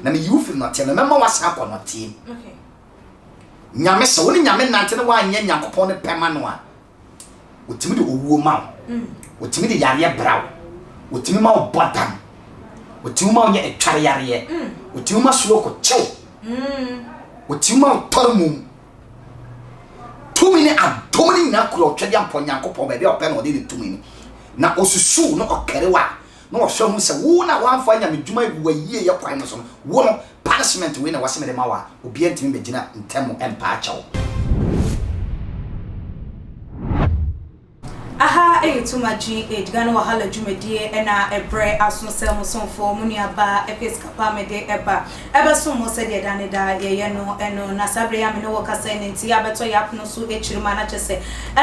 Na meyi wo firi nɔteɛ no, mɛma woasan akɔ nɔteɛ mu. Nyame, sɛ wo ne Nyame nante na woanyɛ Nyankopɔn ne pɛ ma no a, Ɔtumi de owuo ma wo, Ɔtumi de yareɛ bra wo, Ɔtumi ma wo bɔ dam, Ɔtumi ma wo nya atware yareɛ, Ɔtumi ma stroke kye wo, Ɔtumi ma wo tɔre mum. Tumi ne adom no nyinaa kura Ɔtwɛdeampɔ Nyankopɔn baabi a ɔpɛ na ɔde ne tumi no. Na ɔsusuw na ɔkari wo a, na ɔhwɛ hu sɛ wo na woamfa nyamedwuma agu w'ayieyɛ kwan no so no, wo no, punishment wei na ɛwɔ sɛ mede ma wo a, obiara ntumi mmɛgyina ntam mpa akyɛ wo. Aha yɛ Tuma GH, Ghana Wahala dwumadie na ɛbrɛ aso sɛ mo somfoɔ, mo nua baa Episcopal mede ɛba ɛbɛsom mo sɛdeɛ da ne da yɛyɛ no no. Na saa berɛ yi a me ne wo kasa yi ne nti abɛtɔ yɛn apono so akyiri mu a na kyerɛ sɛ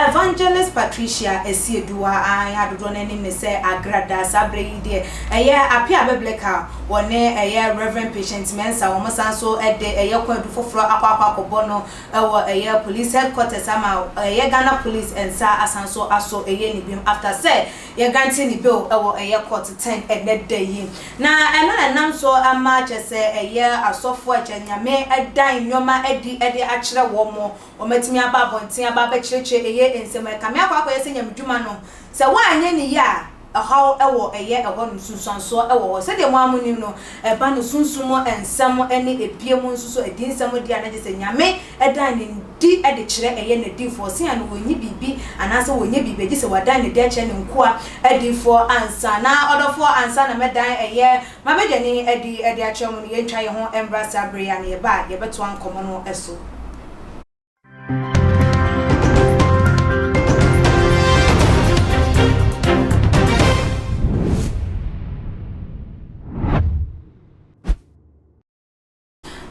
Evangelist Patricia Asieduwa aane a dodoɔ no ara nim no sɛ Agrada. Saa berɛ yi deɛ ɛyɛ Appiah Biblical wɔne ɛyɛ Rev. Patient Mensah wɔn san nso de ɛyɛ kwaadu foforɔ akɔ akɔ akɔbɔ no wɔ ɛyɛ Police Headquarters ama ɛyɛ Ghana Police nsa asan nso asɔ ɛyɛ ne biom after sɛ yɛ grante ne bail wɔ ɛyɛ court 10 ɛnɛ da yi. Na ɛno na ɛnam so ama kyerɛ sɛ ɛyɛ asɔfoɔ a kyerɛ Nyame dan nnoɔma adi de akyerɛ wɔn, wɔatumi aba abɔnten aba abɛkyerɛkyerɛ ɛyɛ nsɛm. Ɛkame akɔ akɔyɛ sɛ Nyamedwuma no, sɛ woanyɛ no yie a, ɔhaw wɔ ɛyɛ ɛhɔ nom, nsunsuansoɔ wɔ hɔ. Sɛdeɛ mo ara monim no, ɛba no sunsum mu nsɛm ne ebie mu nso so adiyinsɛm deɛ a na kyerɛ sɛ Nyame dan ne di de kyerɛ ɛyɛ n'adiyifoɔ. Ɔse a no wɔnyi biribi anaasɛ wɔnyɛ biribi agye sɛ wadan ne di akyerɛ ne nkoa adiyifoɔ ansa. Na ɔdɔfoɔ ansa na mɛdan ɛyɛ m'abadwani adi de akyerɛ mo no, yɛntwa yɛn ho mmra saa berɛ yi a na yɛba a yɛbɛtoa nkɔmmɔ no so.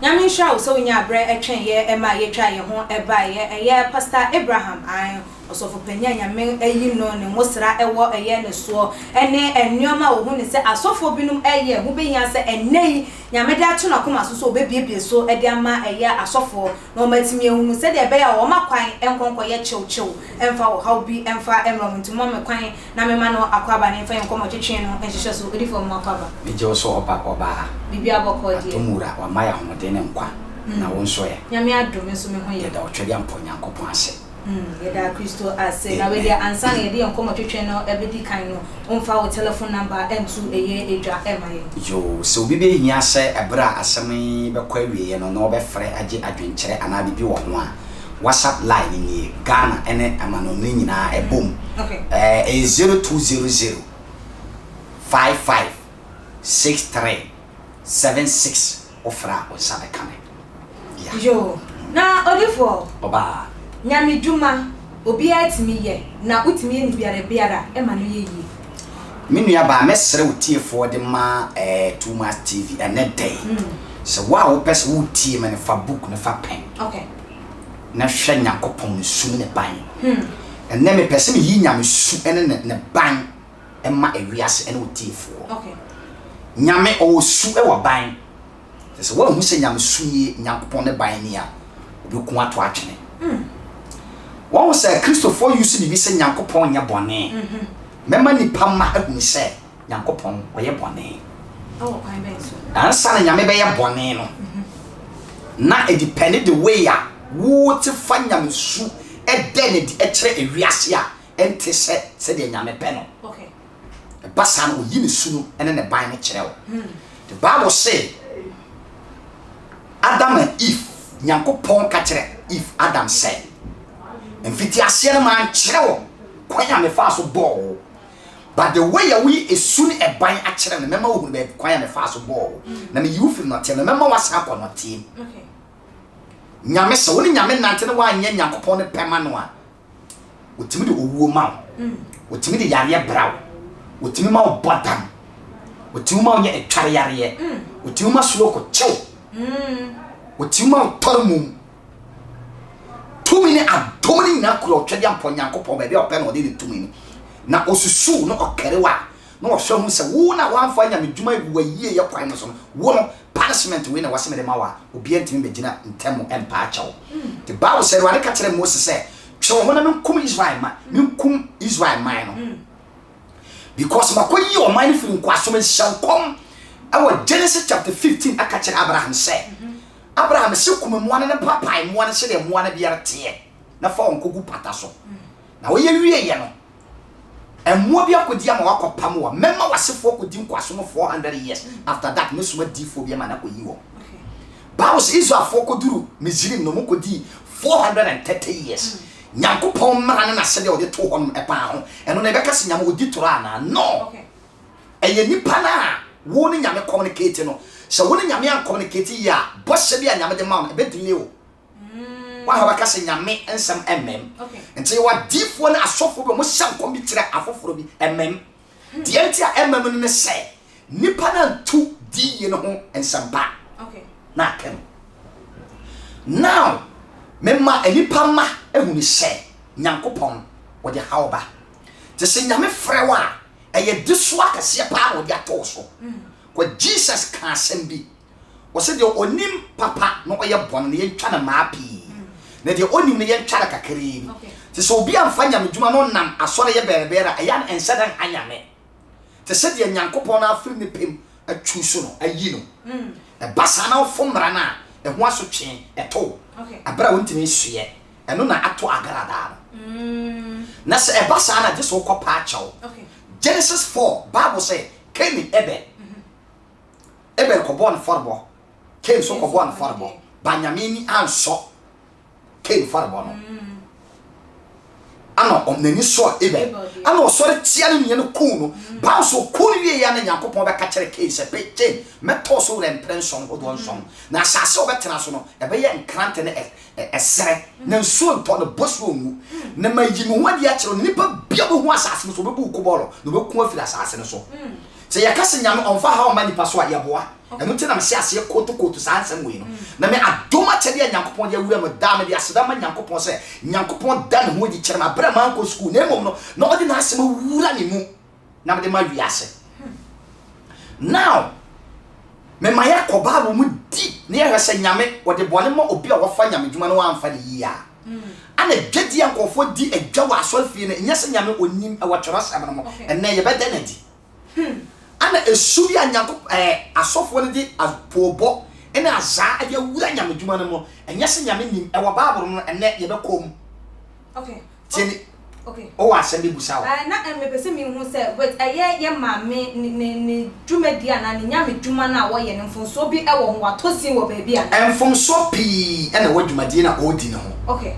Nyame nhyira wo sɛ wonyaa berɛ twɛn yɛ maa yɛtwaa yɛn ho baeɛ. Ɛyɛ Pastor Abraham ae, Ɔsɔfo panin a Nyame ayi no, ne ngosra wɔ ɛyɛ ne soɔ, ɛne nnoɔma a ɔhu no sɛ asɔfoɔ binom ɛyɛ, ho bɛhia sɛ ɛnnɛ yi Nyame de ato n'akoma so sɛ ɔbɛbiebie so de ama ɛyɛ asɔfoɔ na wɔn atumi ahunu sɛdeɛ ɛbɛyɛ a wɔn akwan nkɔ nkɔyɛ kyew kyew mfa ɔhaw bi mfa mmrɛ wɔn. Nti momma me kwan na memma no akwaaba ne mfa yɛn nkɔmmɔ twetwe no nhyehyɛ so. Odifoɔ mo akwaaba. Megye wo so ɔba ɔbaa. Biribiara bɔkɔɔ deɛ. Atom wura wama yɛ ahoɔden ne nkwa na wo nso ɛ? Nyame adom me nso me ho yɛ. Yɛda Ɔtwɛdeampɔ Nyankopɔn ase. Yɛda Kristo ase. Na wei deɛ ansa na yɛde yɛn nkɔmmɔ twetwe no bɛdi kan no, womfa wo telephone number nto ɛyɛ dwa mma yɛn. Yoo, sɛ obi bɛhia sɛ ɛberɛ a asɛm yi bɛkɔ awieɛ no na ɔbɛfrɛ agye adwenkyerɛ anaa biribi wɔ ho a, WhatsApp line no nie, Ghana ne amanɔne nyinaa ɛbom. Ɛyɛ 0200 55 63 76 Wofrɛ a wo nsa bɛka me. Yeah. Yoo, na odifoɔ. Ɔbaa. Nyame dwuma, obiara tumi yɛ, na wotumi yɛ no biara biara ma no yɛ yie. Me nua baa mɛsrɛ wo tiefoɔ de ma eh, Too Much TV ɛnɛ da yi sɛ wo a wopɛ sɛ wotie me no fa book no fa pen Okay. na hwɛ Nyankopɔn ne su ne ne ban. Ɛnɛ mepɛ sɛ meyi Nyame su ne ne ne ban ma ewiase ne wo tiefoɔ. Okay. Nyame ɔwɔ su wɔ ban. Sɛ sɛ woanhu sɛ Nyame su nie, Nyankopɔn ne ban ni a, wobɛku ato atwene. Wɔhu sɛ Kristofoɔ use biribi sɛ Nyankopɔn nyɛ bɔne. Mɛma nnipa mma ahunu sɛ Nyankopɔn ɔyɛ bɔne. Ansa na Nyame bɛyɛ bɔne no, na ɛdepɛne the way a wote fa Nyame su ɛdɛ no adi kyerɛ ewiase a ɛnte sɛ sɛdeɛ Nyame pɛ no. Ɛba saa no, ɔyi ne su no ne ne ban no kyerɛ wo. The Bible se, Adam and Eve, Nyankopɔn ka kyerɛ Eve, Adam sɛ, mfitiaseɛ no mankyerɛ wo kwan a mefaa so bɔɔ wo, but the way a woyi esu ne ɛban akyerɛ no, mɛma wohunu baabi kwan a mefaa so bɔɔ wo, na meyi wo firi nɔteɛ no, mɛma woasan akɔ nɔteɛ mu. Nyame, sɛ wo ne Nyame nante na woanyɛ Nyankopɔn ne pɛ ma no a, Wɔtumi de owuo ma wo. Wɔtumi de yareɛ bra wo. Wɔtumi ma wo bɔ dam. Wɔtumi ma wo nyɛ ɛtware yareɛ. Wɔtumi ma stroke kye wo. Wɔtumi ma wo tɔre mum. Tumi ne adom no nyinaa kura Ɔtwɛdeampɔ Nyankopɔn baabi a ɔpɛ na ɔde ne tumi no. Na ɔsusuw na ɔkari wo a, na ɔhwɛ hu sɛ wo na woamfa nyamedwuma agu w'ayieyɛ kwan no so no, wo no, punishment wei na ɛwɔ sɛ mede ma wo a, obiara ntumi mmɛgyina ntam mpa akyɛ wo. The Bible sɛ, Awurade ka kyerɛɛ Mose sɛ, Twe wo ho na menkum Israel ma, menkum Israel man no. Because makɔyi ɔman no firi nkoasom, nhyɛ nkɔm. Ɛwɔ Genesis chapter 15 aka kyerɛ Abraham sɛ, Abraham se kum mmoa no na paapae mmoa no sɛdeɛ mmoa no biara teɛ na fa wɔn kɔgu pata so. Na woyɛ wieeɛ no, mmoa bi akɔdi ama woakɔpam wɔn. Mɛma w'asefoɔ akɔdi nkoasom no 400 years. After that, mɛsoma diifoɔ bi ama no akɔyi wɔn. Bible sɛ Israelfoɔ kɔduru Misrim no, wɔkɔdii 430 years. Nyankopɔn mmara ne n'asɛdeɛ a ɔde too hɔ no ɛbaa ho. Ɛno no yɛbɛka sɛ Nyame ɔdi torɔ anaa? No! Ɛyɛ nipa no a wo ne Nyame communicate no. Sɛ wo ne Nyame ancommunicate yie a, bɔhyɛ bi a Nyame de ma wo no, ɛbɛ delay wo. Woahwɛ wobɛka sɛ Nyame nsɛm ɛmmam. Nti yɛwɔ adiifoɔ ne asɔfoɔ bi a wɔhyɛ nkɔm bi kyerɛ afoforɔ bi, ɛmmam. Deɛ nti a ɛmmam no ne sɛ, nipa no antu diiye no ho nsɛmpa na aka mu. Now, mema nnipa mma ahunu sɛ Nyankopɔn ɔde haw ba. Nti sɛ Nyame frɛ wo a, ɛyɛ desoa kɛseɛ paa na ɔde ato wo so. Kɔ Jesus kaa asɛm bi, ɔse deɛ ɔnim papa na ɔyɛ bɔne no yɛntwa no mmaa pii, na deɛ ɔnnim no yɛntwa no kakraa bi. Nti sɛ obi amfa nyamedwuma na ɔnam asɔre yɛ bɛɛbɛɛrɛ a, ɛyɛ a na ɛnsɛ dɛ nha Nyame. Te sɛ deɛ Nyankopɔn no afiri ne pɛ mu achuusu no, ayi no. Ɛba saa na wofom mmara no a, ɛho asotwe ɛto wo, berɛ a wontumi nsoɛ. Ɛno na ato agradaa no. Na sɛ ɛba saa no a, gye sɛ wokɔ pa akyɛw. Genesis 4, Bible sɛ, Kain ne Abel. Abel kɔbɔɔ no fɔrebɔ, Kain nso kɔbɔɔ no fɔrebɔ, but Nyame ani ansɔ Kain fɔrebɔ no. Ana n'ani sɔɔ Abel. Ana ɔsɔre tia ne nua no kuu no. Bible sɛ ɔkuu no wieeɛ a na Nyankopɔn bɛka kyerɛ Kain sɛ, Pe, Kain, mɛtɔ so werɛ mprɛ nson hodoɔ nson, na asase a wobɛtena so no, ɛbɛyɛ nkrante ne ɛserɛ, na nsuo ntɔ, na bosuo ngu. Na mayi me ho adi akyerɛ wo, na nipa biara ɔbɛhu asase no so, ɔbɛbu wo kobɔlɔ, na ɔbɛku afiri asase no so. Sɛ yɛka sɛ Nyame ɔmfa haw mma nipa so a, yɛboa. Ɛno nti na mehyɛ aseɛ kotokoto saa nsɛm wei no. Na me adom akyɛdeɛ a Nyankopɔn de awura me daa, mede aseda ma Nyankopɔn sɛ Nyankopɔn da ne ho adi kyerɛ me aberɛ a mankɔ sukuu, na mmom no, na ɔde n'asɛm awura me mu na mede ma wiase. Now, mema yɛkɔ Bible mu deep na yɛhwɛ sɛ Nyame ɔde bɔne ma obi a wafa Nyame dwuma na wamfa no yie a. Ana dwadie a nkurɔfoɔ di adwa wɔ asɔrefie no, ɛnyɛ sɛ Nyame ɔnnim, ɛwɔ twerɛsɛm no mu. Ɛnnɛ yɛbɛda no adi. Ana esu bi a Nyankop ɛɛ asɔfoɔ no de apoobɔ ne azaa de awura nyamedwuma no mu no, ɛnyɛ sɛ Nyame nnim, ɛwɔ Bible no mu no, ɛnnɛ yɛbɛkɔ mu. Okay. Tie me, Okay. wowɔ asɛm bi busa o. Ɛɛ, na eh, mepɛ sɛ mehu sɛ, wait, ɛyɛ yɛ maame ne ne ne dwumadie anaa ne nyamedwuma no a wɔyɛ no, mfomsoɔ bi wɔ ho, watɔ sin wɔ baabi anaa? Mfomsoɔ pii na ɛwɔ dwumadie no a ɔredi no ho. Okay.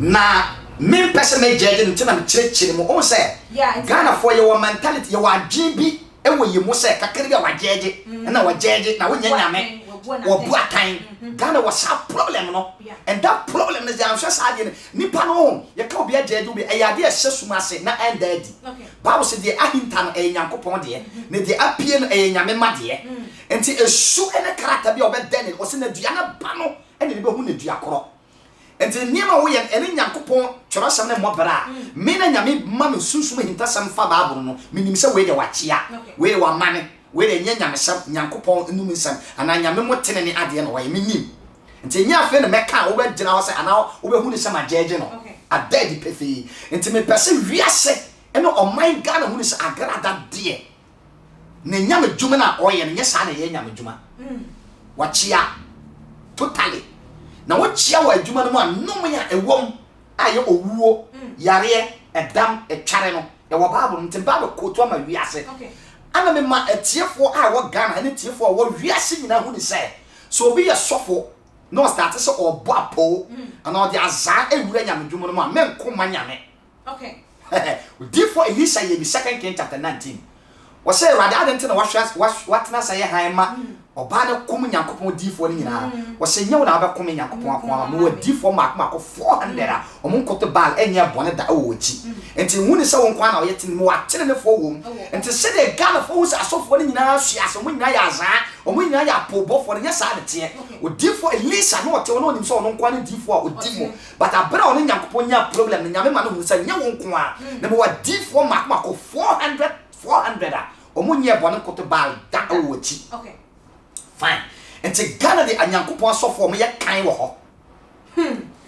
Na Me mpɛ sɛ mɛ judge no nti na me kyerɛkyerɛ mu. Wohu sɛ Ghanafoɔ yɛwɔ mentality, yɛwɔ adwene bi wɔ yɛn mu sɛ kakra bi a wa judge, ɛna wa judge na wonyɛ Nyame, wabu atan. Ghana wɔ saa problem no and that problem no sɛ yɛanhwɛ saa adeɛ no, nipa no wohu, yɛka obi a judge obi, ɛyɛ adeɛ a ɛhyɛ sum ase na ɛnda adi. Bible sɛ deɛ ahinta no ɛyɛ Nyankopɔn deɛ, na deɛ apue no ɛyɛ Nyame mma deɛ. Nti esu ne character bi a ɔbɛda ne, ɔsɛ na dua no ba no ɛna yɛbɛhu ne dua korɔ. Enti nneɛma a woyɛ no, ɛne Nyankopɔn twerɛsɛm no mmɔ bra a, me na Nyame ma me sunsum ahintasɛm fa Bible no, menim sɛ wei deɛ wakyea, wei deɛ wamane, wei deɛ ɛnyɛ nyamesɛm, Nyankopɔn num nsɛm, anaa Nyame mo tenene adeɛ na ɔyɛ, menim. Nti ɛnyɛ afei na mɛka a wobɛgyina hɔ sɛ anaa wobɛhu no sɛ magyɛɛgye no. Ada adi pefee. Nti mepɛ sɛ wiase ne ɔman Ghana hunu sɛ Agrada deɛ, Ne nyamedwuma no a ɔyɛ no nyɛ saa na ɛyɛ nyamedwuma. Wakyea totally. Na wokyea wɔ adwuma no mu a nnome a ɛwɔ mu a ɛyɛ owuo, yareɛ, ɛdam, ɛtware no ɛwɔ Bible no nti Bible kootu ama wiase. Ana mema atiefoɔ a ɛwɔ Ghana ne atiefoɔ a ɛwɔ wiase nyinaa hu ne sɛ sɛ obi yɛ sɔfo na ɔstarte sɛ ɔrebɔ apoo anaa ɔde azaa ɛwura nyamedwuma no mu a menko mma Nyame. Okay. Odiyifoɔ Elisa yɛ bi Second King chapter 19. Wɔsɛ Awurade adɛn nti na wahwɛ watena ase ayɛ hann ma ɔbaa no kum Nyankopɔn diyifoɔ no nyinaa. Wɔsɛ nyɛ wo na wobɛko me Nyankopɔn ako ama mewɔ adiyifoɔ mmaako mmaako 400 a wɔn nkoto Baal ɛnyɛ bɔne da wɔ wɔakyi. Nti nhu ne sɛ wo nko ara na woyɛ tene mewɔ atenenefoɔ wɔ mu. Nti sɛdeɛ Ghanafoɔ hu sɛ asɔfoɔ no nyinaa hwe ase wɔn nyinaa yɛ azaa wɔn nyinaa yɛ apoobɔfoɔ no nyɛ saa na ɛteɛ. Odiyifoɔ Elisa na ɔte hɔ na ɔnim sɛ ɔno nko ara ne diyifoɔ a ɔdi mu. But aber a ɔne Nyankopɔn nyaa problem no, Nyame ma no hun sɛ nnyɛ wo nko ara, na mowɔ adiyifoɔ mmaako mmaako 400, 400 a ɔmo nnyɛɛ bɔne nkoto Baal da wɔ w'akyi. Fine. Nti Ghana de Nyankopɔn asɔfoɔ a ɔmo yɛ kan wɔ hɔ.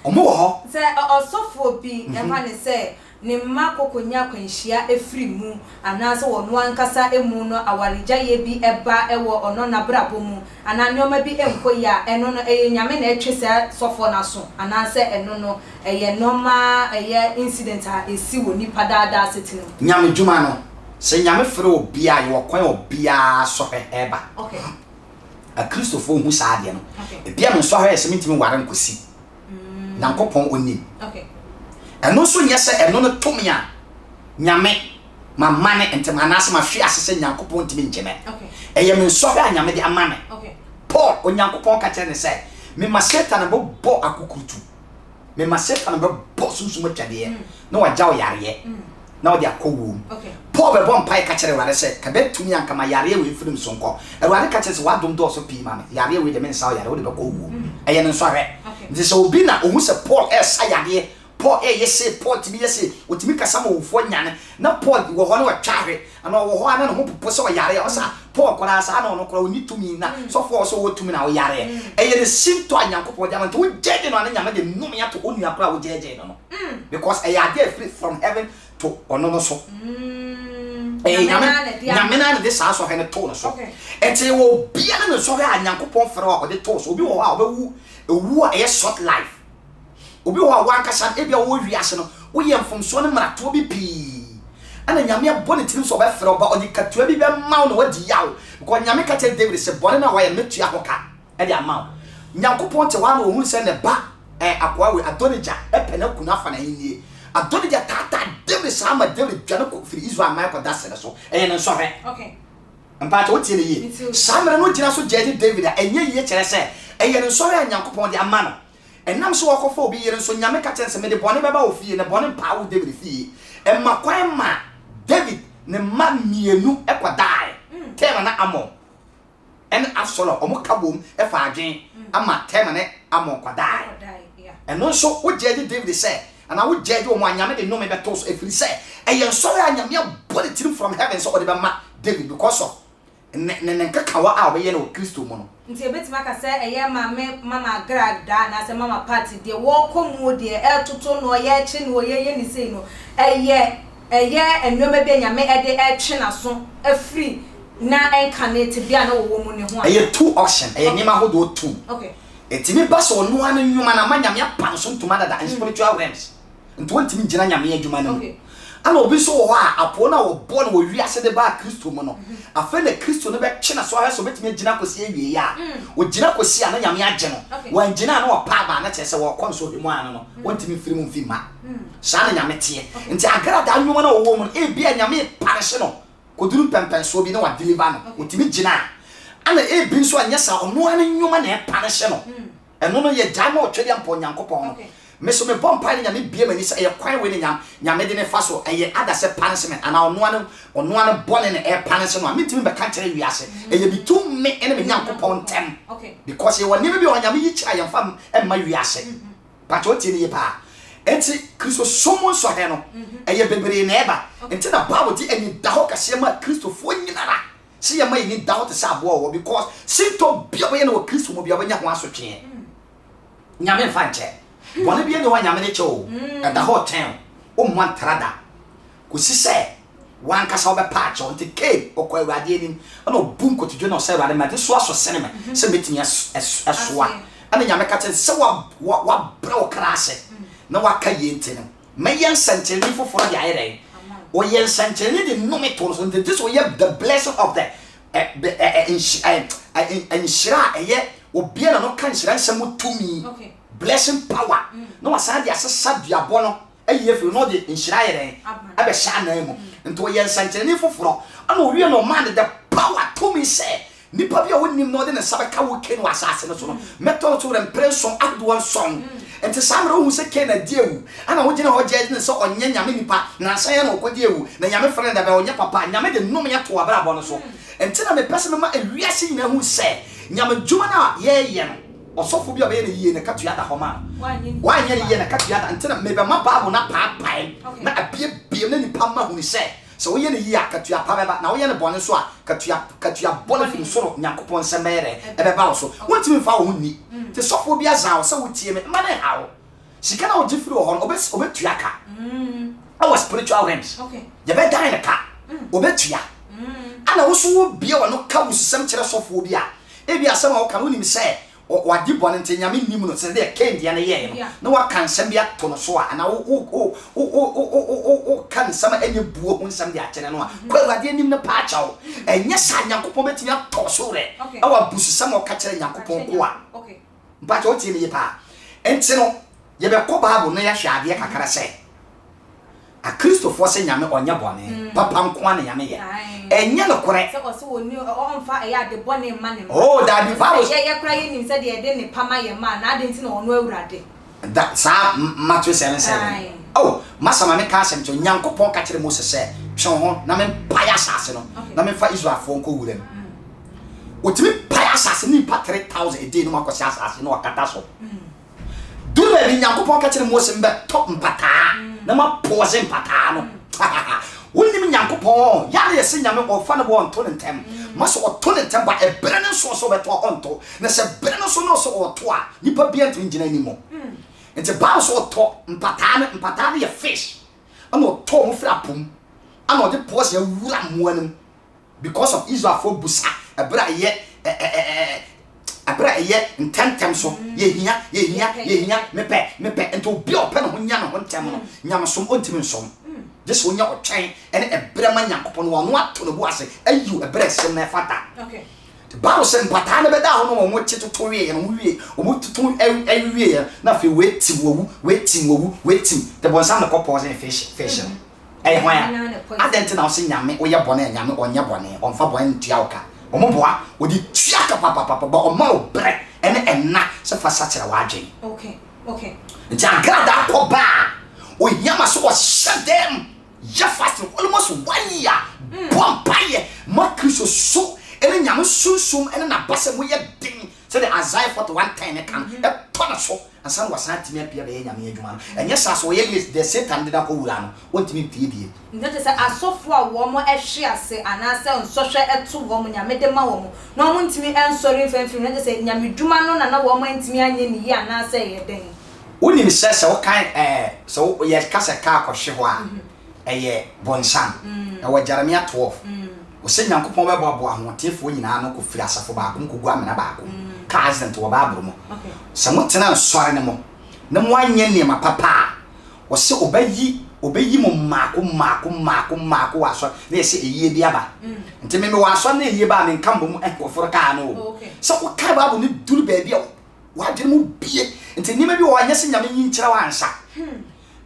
Ɔmo wɔ hɔ. Sɛ ɔsɔfoɔ bi, yɛmfa no sɛ. ne mma kɔkɔnya akwanhyia firi mu anaasɛ ɔno ankasa mu no awaregyaeɛ bi ba wɔ ɔno n'abrabɔ mu anaa nnoɔma bi nkɔ yie a, ɛno no ɛyɛ Nyame na ɛtwe saa sɔfoɔ no aso anaasɛ ɛno no ɛyɛ nnoɔma ɛyɛ incident a ɛsi wɔ nipa daa daa asetena mu. Nyame dwuma no, sɛ Nyame frɛ obiara a, yɛwɔ kwan a obiara sɔhwɛ ɛba. Akristofoɔ hu saa adeɛ no. Ebia me nsɔhwɛ yɛ sɛ mentumi nware nkɔsi. Nyankopɔn onim. Ɛno nso nyɛ sɛ ɛno no to me a Nyame mamane ntem anaasɛ mahwe ase sɛ Nyankopɔn ntumi ngye me. Ɛyɛ me nsɔhwɛ a Nyame de ama me. Paul, Onyankopɔn ka kyerɛ no sɛ, Mema Satan bɛbɔ akukurutu, mema Satan bɛbɔ sunsum atwadeɛ, na wagya wo yareɛ. na ɔde akɔ wuo mu. Paul bɛbɔ mpaeɛ ka kyerɛ Awurade sɛ, Ka bɛtumi a anka ma yareɛ wei mfiri me so nkɔ. Awurade ka kyerɛ sɛ, W'adom dɔɔso pii ma me, yareɛ wei deɛ mensa wo yareɛ, wode bɛkɔ wuo mu. Ɛyɛ ne nsɔhwɛ. Nti sɛ obi na ɔhu sɛ Paul resa yadeɛ, Paul reyɛ sei, Paul tumi yɛ sei, ɔtumi kasa ma owufoɔ nyane, na Paul wɔ hɔ na watwa ahwe, anaa ɔwɔ hɔ a na ne ho popo sɛ ɔyare a, ɔsɛ a Paul koraa saa na ɔno koraa ɔnni tumi, na sɔfoɔ a ɔwɔ sɛ ɔwɔ tumi na ɔyareɛ. Ɛyɛ ne sintɔ a Nyankopɔn de ama no. Nti wogyɛgye no a na Nyame de nnome ato onua koraa a wogyɛgyee no no. Because ɛyɛ adeɛ a ɛfiri from heaven to ɔno no so. Ɛyɛ Nyame Nyame naa na de saa sɔhwɛ no too no so. Ɛnti yɛwɔ obia ne ne sɔhwɛ a Nyankopɔn frɛ a ɔde too so. Obi wɔ hɔ a ɔbɛwu owuo a ɛyɛ short life. Obi wɔ hɔ a wankasa no ebia wɔ wiase no woyɛ mfomsoɔ ne mmaratoɔ bi pii. Ɛna Nyame abɔ ne tirim sɛ ɔbɛfrɛ wo ba ɔde katua bi bɛma wo na wadi yaw. Because Nyame ka kyerɛ David sɛ bɔne no a wayɛ no mɛtua ho ka. de ama wo. Nyankopɔn te hɔ ara na ohunu sɛ ne ba, eh, akoa wei, Adonijah, pɛ n'aku no afa n'ahennie. Adonijah taataa Dawid saa ma Dawid dwane kɔ firi Israel man kɔda serɛ so. Ɛyɛ ne nsɔhwɛ. Okay. Mpakyɛ wotie no yie? Metie o. Saa mmerɛ no ogyina so gyɛɛgye Dawid a, ɛnyɛ yie kyerɛ sɛ ɛyɛ ne nsɔhwɛ a Nyankopɔn de ama no. Ɛnam sɛ ɔkɔfa obi yere nso, Nyame ka kyerɛ no sɛ, Mede bɔne bɛba wo fie, na bɔne mpaa wo Dawid fie. Ɛma kwan ma Dawid ne mma mmienu kɔdaeɛ, Tamar ne Amnon. ne Absalom wɔn ka bom fa adwen ama Tamar ne Amnon kɔdae. Ɛno nso wo gyɛɛgye David sɛ anaa wo gyɛɛgye wɔn a Nyame de nnome bɛto so ɛfiri sɛ ɛyɛ nsɔhwɛ a Nyame abɔ ne tirim from heaven sɛ ɔde bɛma David because of ne ne ne nkekawa a ɔbɛyɛ no wɔ Kristo mu no. Nti yɛbɛtumi aka sɛ ɛyɛ Maame Mama Agradaa anaasɛ Mama Pat deɛ wɔrekɔ mu deɛ ɛretoto no yɛrekye no yɛyɛ ne sei no ɛyɛ Ɛyɛ nnoɔma bi a Nyame de retwe n'aso afiri na ɛnkane tebea a na wɔwɔ mu no ho anaa? Ɛyɛ two option, ɛyɛ nneɛma ahodoɔ two. Ɛtumi ba sɛ ɔno ara ne nnwuma no ama Nyame apa no so ntoma dada in spiritual realms, nti ɔntumi ngyina Nyame adwuma no mu. Ɛna obi nso wɔ hɔ a, apoo no a wɔbɔɔ no wɔ wiase de baa Kristo mu no, afei na Kristo no bɛtwe n'aso ahwɛ sɛ ɔbɛtumi agyina akɔsi awieɛ a. Ɔgyina kɔsi a, na Nyame agye no. Wangyina a, na ɔpa aba a, na kyerɛ sɛ ɔrekɔ nsɔhwɛ mu ara no no, ɔntumi mfiri mu mfi mma. Saa na Nyame teɛ. Nti agradaa nnwuma no a ɔwɔ mu no, ebia Nyame repanishe no kɔduru mpɛnpɛnsoɔ bi na wa deliver no. Ɔtumi gyina a. Ɛna ebi nso anyɛ saa, ɔno ara ne nnwuma na ɛpanishe no. Ɛno no yɛgyae ma ɔtwedeɛ mpa Onyankopɔn no. Me nso mebɔ mpaeɛ na Nyame bue m'ani sɛ ɛyɛ kwan wei na Nyame de no fa so, ɛyɛ either sɛ punishment anaa ɔno ara ne ɔno ara ne bɔne na ɛrepanishe no a, mentumi mbɛka nkyerɛ wiase. Ɛyɛ between me ne me Nyankopɔn ntɛm. Because yɛwɔ nneɛma bi wɔ hɔ a Nyame yi kyerɛ a yɛmfa mma wiase. Pakyɛ wotie no yie paa. Enti Kristosom mu nsɔhwɛ no, ɛyɛ bebree na ɛba. Nti na Bible de anidahɔ kɛseɛ maa Kristofoɔ nyinara sɛ yɛmma yɛn ani da hɔ te sɛ aboa ɔwɔ because sintɔ bia wobɛyɛ no wɔ Kristo mu bia wobɛnya ho asotweɛ. Nyame mfa nkyɛ. Bɔne bia nni hɔ a Nyame de kyɛ o. Ɛda hɔ retwɛn wo. Wommɔ ntra da. Kɔsi sɛ w'ankasa wobɛpa akyɛw. Nti Cain ɔkɔɔ Awurade anim ɛna ɔbu nkotodwe na ɔsɛ Awurade made soa so sene me sɛ mɛtumi asoa. Ɛna Nyame ka kyerɛ no sɛ wabrɛ wo kra ase na waka yei nti no mɛyɛ nsɛnkyerɛnne foforɔ de ayɛ dɛn? Ɔyɛ nsɛnkyerɛnne de nnome too no so. Nti gye sɛ ɔyɛ the blessing of the nhyira a ɛyɛ obia na no ka nhyira nsɛm mu tumi, blessing power, na wasan de asesa duabɔ no ayi afiri hɔ na ɔde nhyira ayɛ dɛn? Abɛhyɛ anan mu. Nti ɔyɛ nsɛnkyerɛnne foforɔ. Ɛna ɔwie no ɔmaa no the power, tumi sɛ nipa bi a ɔnnim na ɔde ne nsa bɛka wo Kain wɔ asase no so no, mɛtɔ no so werɛ mprɛ nson ahodoɔ nson. Nti saa mmerɛ wohu sɛ Kain adi awu, ɛna wogyina hɔ gyɛɛgye no sɛ ɔnyɛ Nyame nipa, nansa yi ara na ɔkɔdi awu, na Nyame frɛ no dabɛ ɔnyɛ papa a, Nyame de nnome ato w'abrabɔ no so. Nti na mepɛ sɛ mema ewiase nyinaa hu sɛ Nyame dwuma no a yɛreyɛ no, Ɔsɔfo bi a ɔbɛyɛ no yiye no katua da hɔ ma no. Wanyɛ no yiye no katua da. Nti na mebɛma Bible no apaapae na abuebue na nnipa mma hunu sɛ, sɛ woyɛ no yiye a, katua pa bɛba, na woyɛ no bɔne nso a, katua katua bɔne firi soro Nyankopɔn nsam bɛyɛ dɛn? Ɛbɛba wo so. Wontumi mfa wo ho nni. Nti sɔfoɔ bi azan wo sɛ wotie me, mma no nhaw wo. Sika no a wogye firi wɔ hɔ no, ɔbɛ ɔbɛtua ka. Ɛwɔ spiritual realms. Yɛbɛdan no ka. Ɔbɛtua. Ana wo so wobue w'ano ka abususɛm kyerɛ sɔfoɔ bi a, ebia asɛm a woka no wonim sɛ wadi bɔne nti Nyame nnim no sɛdeɛ Cain deɛ no yɛeɛ no, na woaka nsɛm bi ato no so a, anaa wo wo wo wo wo wo wo woka nsɛm a ɛnyɛ buo ho nsɛm de akyerɛ no a, kɔ Awurade anim na pa kyɛw. Ɛnyɛ saa a, Nyankopɔn bɛtumi atɔ wo so werɛ wɔ abususɛm a woka kyerɛ Nyankopɔn nkoa. Mpakyɛ wotie me yie paa? Nti no, yɛbɛkɔ Bible no yɛahwɛ adeɛ kakra sɛ, Akristofoɔ sɛ Nyame ɔnyɛ bɔne, papa nkoa na Nyame yɛ. Ɛnyɛ nokorɛ. Sɛ ɔse ɔnni, ɔmfa ɛyɛ ade bɔne mma ne mma. Oh daabi, Bible. Sɛ yɛyɛ koraa yɛnim sɛdeɛ yɛde nnepa ma yɛn mma a, na adɛn nti na ɔno Awurade. Da, saa Matthew 7 7. Oh, masa ma menka asɛm kyerɛ wo, Nyankopɔn ka kyerɛɛ Mose sɛ, Twe wo ho na mempae asase no, na memfa Israelfoɔ nkɔ wuram. Ɔtumi pae asase no nnipa 3,000 a day no mu akɔhyɛ asase no wakata so. Duru baabi Nyankopɔn ka kyerɛ Mose mbɛtɔ mpataa na ma pɔɔse mpataa no. Wonim Nyankopɔn yɛ na yɛsɛ Nyame ɔfa ne bo ɔnto ne ntɛm. Ma sɛ ɔto ne ntɛm ba ɛberɛ no nso ɔsɛ ɔbɛto a ɔnto. Na sɛ berɛ no nso na ɔsɛ ɔto a nipa bia ntumi ngyina anim. Nti Bible sɛ ɔtɔ mpataa no, mpataa no yɛ fish. Ɛna ɔtɔ wɔn firi apo mu. Ɛna ɔde pɔɔse awura mmoa no mu. Because of Israelfoɔ busa ɛberɛ a ɛyɛ ɛ-ɛ-ɛ-ɛ ɛberɛ a ɛyɛ ntɛmntɛm so, yɛhia, yɛhia, yɛhia, mepɛ, mepɛ, nti obi a ɔpɛ ne ho nya ne ho ntɛm no, nyamesom ɔntumi nsom. Gye sɛ ɔnya ɔtwɛn ne ɛberɛ ma Nyankopɔn na ɔno ato ne bo ase ayiw ɛberɛ a ɛsem na ɛfata. Nti Bible sɛ mpataa no bɛdaa hɔ na wɔn kye toto wieɛ no, wɔn wie, wɔn toto wieɛ no, na afei wei tim wawu, wei tim wawu, wei tim, nti bonsam na kɔ poison fish, fish no. Ɛyɛ hwan a? Adɛn nti na wose Nyame woyɛ bɔne a Nyame ɔnyɛ bɔne, ɔmfa bɔne ntua wo ka? Ɔmo boa, ɔde tua ka papapapa but ɔma wo berɛ ɛne ɛna sɛ fa sakyera w'adwen. Nti agradaa kɔ ba a, ohia ma sɛ ɔhyɛ dɛm yɛ fasting almost one year, bɔ mpaeɛ ma Kristo su ɛne Nyame sunsum ɛne n'abasa mu yɛ den sɛdeɛ Isaiah 41:10 no ka no, ɛtɔ ne so. Ansa na wasan atumi apue abɛyɛ Nyame adwuma no. Ɛnyɛ saa, sɛ ɔyɛ late, deɛ Satan de no akɔwura no, ɔntumi mpue bio. Nti kyerɛ sɛ asɔfoɔ a wɔn hwe ase anaasɛ nsɔhwɛ to wɔn, Nyame de ma wɔn, na wɔn ntumi nsɔre mfa mfiri mu, na kyerɛ sɛ Nyame dwuma no na na wɔn antumi anyɛ no yie anaasɛ ɛyɛ dɛn? Wonim sɛ sɛ wokan ɛɛ sɛ wo yɛka sɛ kaa kɔhwe hɔ a, ɛyɛ bonsam. Ɛwɔ Jeremia 12. Ɔsɛ Nyankopɔn bɛboaboa ahoɔteefoɔ nyinaa ano kɔfiri asafo baako mu kɔgu amena baako mu. Car accident wɔ Bible mu. Sɛ motena nsɔre no mu na moanyɛ nneɛma papa a, ɔse ɔbɛyi ɔbɛyi mo mmaako mmaako mmaako mmaako wɔ asɔre na yɛsɛ ayie bi aba. Nti me mewɔ asɔre na ayie ba a menka mmom nkɔforo kaa no o. Sɛ wokae Bible no duru baabi a w'adwene mu bue. Nti nneɛma bi wɔ hɔ a ɛnyɛ sɛ Nyame nyi nkyerɛ wo ansa.